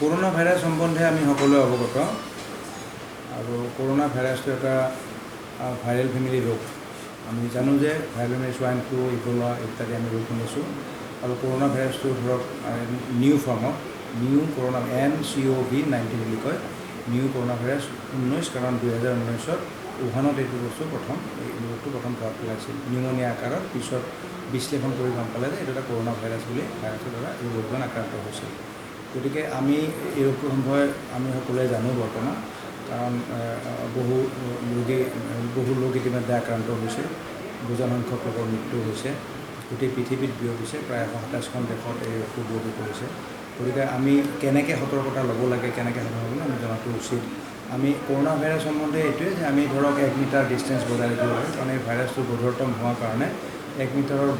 Corona virus সম্বন্ধে আমি সকলোৱে অৱগত আৰু কৰোণা ভাইৰাছটো এটা ভাইৰেল ফেমিলি ৰোগ। আমি জানো যে viral family swine flu, Ebola ইত্যাদি আমি ৰোগ শুনিছোঁ। আৰু কৰোণা ভাইৰাছটো ধৰক নিউ ফৰ্মত নিউ কৰোণা nCoV-19 বুলি কয়, নিউ কৰোণা ভাইৰাছ 19, কাৰণ 2019ত উহানত এইটো বস্তু প্ৰথম, এই ৰোগটো প্ৰথম ধৰা পেলাইছিল নিউমনিয়া আকাৰত। পিছত বিশ্লেষণ কৰি গম পালে যে এইটো এটা কৰোণা ভাইৰাছ বুলি, ভাইৰাছৰ দ্বাৰা এই ৰোগজন আক্ৰান্ত হৈছিল। গতিকে আমি এই ৰোগটো সম্ভৱে আমি সকলোৱে জানো বৰ্তমান, কাৰণ বহু ৰোগী, বহু লোক ইতিমধ্যে আক্ৰান্ত হৈছে, বুজন সংখ্যক লোকৰ মৃত্যু হৈছে, গোটেই পৃথিৱীত বিয়পিছে, প্ৰায় 127খন দেশত এই ৰোগটো বিয়পি পৰিছে। গতিকে আমি কেনেকৈ সতৰ্কতা ল'ব লাগে, কেনেকৈ সতৰ্ক হ'ব আমি জনাটো উচিত। আমি কৰোণা ভাইৰাছ সম্বন্ধে এইটোৱে যে আমি ধৰক 1 মিটাৰ ডিষ্টেঞ্চ বজাই ৰাখিব লাগে, কাৰণ এই ভাইৰাছটো গধুৰতম হোৱাৰ কাৰণে 1 মিটাৰৰ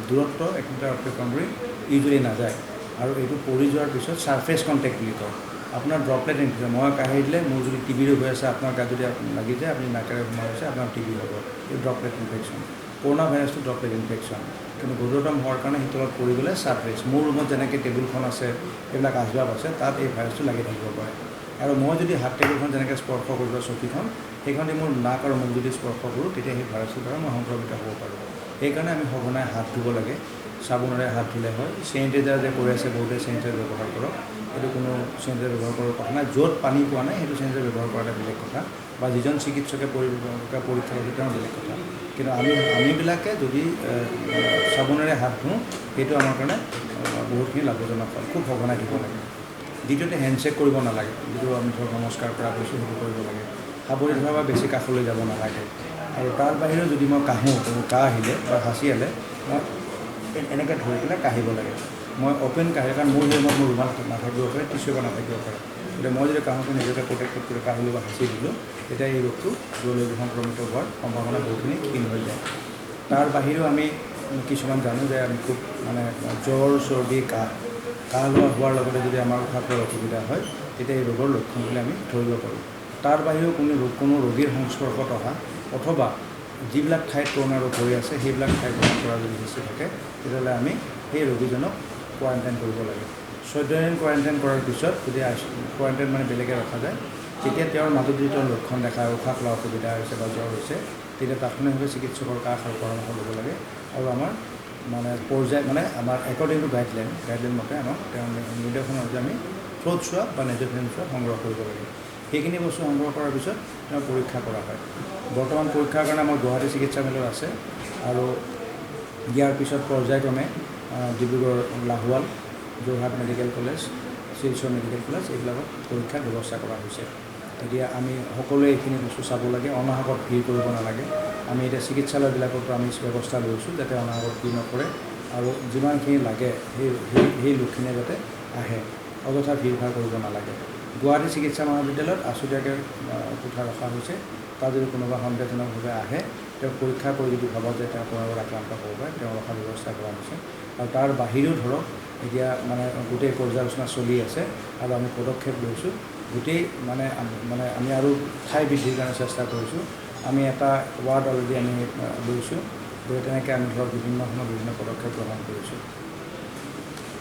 দূৰত্ব 1 মিটাৰ অতিক্ৰম কৰি ইউজুৱেলি নাযায়। আৰু এইটো পৰি যোৱাৰ পিছত ছাৰফেচ কণ্টেক্ট বুলি কয়, আপোনাৰ ড্ৰপলেট ইনফেকশ্যন। মই কাঢ়ি দিলে মোৰ যদি টিবি ৰোগ হৈ আছে, আপোনাৰ গাত যদি লাগি যায়, আপুনি নাকেৰে সোমাই গৈছে, আপোনাৰ টিবি হ'ব। এই ড্ৰপলেট ইনফেকশ্যন, কৰোণা ভাইৰাছটো ড্ৰপলেট ইনফেকশ্যন, কিন্তু গধুৰতম হোৱাৰ কাৰণে সি তলত পৰি গ'লে ছাৰফেচ, মোৰ ৰুমত যেনেকৈ টেবুলখন আছে, এইবিলাক আচবাব আছে, তাত এই ভাইৰাছটো লাগি থাকিব পাৰে। আৰু মই যদি হাত টেবুলখন যেনেকৈ স্পৰ্শ কৰোঁ বা চকীখন, সেইখন দি মোৰ নাক আৰু মুখ যদি স্পৰ্শ কৰোঁ, তেতিয়া সেই ভাইৰাছটোৰ দ্বাৰা মই সংক্ৰমিত হ'ব পাৰোঁ। সেইকাৰণে আমি সঘনাই হাত ধুব লাগে, চাবোনেৰে হাত ধুলে হয়। চেনিটাইজাৰ যে কৈ আছে বহুতে, চেনিটাইজাৰ ব্যৱহাৰ কৰক, এইটো কোনো চেনিটাইজাৰ ব্যৱহাৰ কৰাৰ কথা নাই। য'ত পানী পোৱা নাই সেইটো চেনিটাইজাৰ ব্যৱহাৰ কৰা এটা বেলেগ কথা, বা যিজন চিকিৎসকে পৰীক্ষা কৰিছে তেওঁৰ বেলেগ কথা। কিন্তু আমিবিলাকে যদি চাবোনেৰে হাত ধুওঁ, সেইটো আমাৰ কাৰণে বহুতখিনি লাভজনক হয়। খুব সঘনাই ধুব লাগে। দ্বিতীয়তে হেণ্ডশ্বেক কৰিব নালাগে, যিটো আমি ধৰক নমস্কাৰ কৰা কৈছোঁ সেইটো কৰিব লাগে। সাৱৰি ধৰা বা বেছি কাষলৈ যাব নালাগে। আৰু তাৰ বাহিৰেও যদি মই কাহোঁ, কাহ আহিলে বা হাঁচিয়ালে মই এনেকৈ ধৰি পেলাই কাহিব লাগে। মই অ'পেন কাঢ়ি, কাৰণ মোৰ ৰুমত মোৰ ৰুমাল নাথাকিব পাৰে, টিচু পেপাৰ নাথাকিব পাৰে। গতিকে মই যদি কাহোঁতে নিজকে প্ৰটেক্টেড কৰি কাহিলোঁ বা হাঁচি দিলোঁ, তেতিয়া এই ৰোগটো দূৰলৈ সংক্ৰমিত হোৱাৰ সম্ভাৱনা বহুখিনি ক্ষীণ হৈ যায়। তাৰ বাহিৰেও আমি কিছুমান জানো যে আমি খুব মানে জ্বৰ, চৰ্দি, কাহ লোৱা হোৱাৰ লগতে যদি আমাৰ উশাহ লোৱাৰ অসুবিধা হয়, তেতিয়া এই ৰোগৰ লক্ষণ বুলি আমি ধৰিব পাৰোঁ। তাৰ বাহিৰেও কোনো ৰোগীৰ সংস্পৰ্শত অহা অথবা যিবিলাক ঠাইত কৰোণা ৰোগ হৈ আছে সেইবিলাক ঠাইত ভ্ৰমণ কৰাৰ যদি হিষ্ট্ৰী থাকে, তেতিয়াহ'লে আমি সেই ৰোগীজনক কোৱাৰেণ্টাইন কৰিব লাগে। 14 দিন কোৱাৰেণ্টাইন কৰাৰ পিছত যদি কোৱাৰেণ্টাইন মানে বেলেগে ৰখা যায়, তেতিয়া তেওঁৰ মাজত যদি তেওঁৰ লক্ষণ দেখা, উশাহ লোৱা অসুবিধা হৈছে বা জ্বৰ হৈছে, তেতিয়া তাৎক্ষণিকভাৱে চিকিৎসকৰ কাষ আৰু পৰামৰ্শ ল'ব লাগে। আৰু আমাৰ মানে পৰ্যায় মানে আমাৰ একৰ্ডিং টু গাইডলাইন মতে আমাক তেওঁৰ নিৰ্দেশনা অনুযায়ী আমি থ্ৰ'ট চোৱাব বা নেজ'ফেৰিং চোৱাব সংগ্ৰহ কৰিব লাগে। সেইখিনি বস্তু সংগ্ৰহ কৰাৰ পিছত তেওঁৰ পৰীক্ষা কৰা হয়। বৰ্তমান পৰীক্ষাৰ কাৰণে আমাৰ গুৱাহাটী চিকিৎসা মেলত আছে, আৰু ইয়াৰ পিছত পৰ্যায়ক্ৰমে Dibrugarh Lahowal, Jorhat medical college, Silchar medical college এইবিলাকত পৰীক্ষাৰ ব্যৱস্থা কৰা হৈছে। এতিয়া আমি সকলোৱে এইখিনি বস্তু চাব লাগে, অনাহকত ভিৰ কৰিব নালাগে। আমি এতিয়া চিকিৎসালয়বিলাকতো আমি ব্যৱস্থা লৈছোঁ যাতে অনাহকত ভিৰ নকৰে, আৰু যিমানখিনি লাগে সেই লোকখিনিয়ে যাতে আহে, অযথা ভিৰ ভাৰ কৰিব নালাগে। গুৱাহাটী চিকিৎসা মহাবিদ্যালয়ত আছুতীয়াকৈ কোঠা ৰখা হৈছে। তাত যদি কোনোবা সন্দেহজনকভাৱে আহে, তেওঁক পৰীক্ষা কৰি যদি ভাবা যে তেওঁ কৰোণাত আক্ৰান্ত হ'ব পাৰে, তেওঁ ৰখাৰ ব্যৱস্থা কৰা হৈছে। আৰু তাৰ বাহিৰেও ধৰক এতিয়া মানে গোটেই পৰ্যালোচনা চলি আছে আৰু আমি পদক্ষেপ লৈছোঁ। গোটেই মানে মানে আমি আৰু ঠাই বৃদ্ধিৰ কাৰণে চেষ্টা কৰিছোঁ। আমি এটা ৱাৰ্ড অলৰেডি আমি লৈছোঁ। গতিকে তেনেকৈ আমি ধৰক বিভিন্ন সময়ত বিভিন্ন পদক্ষেপ গ্ৰহণ কৰিছোঁ।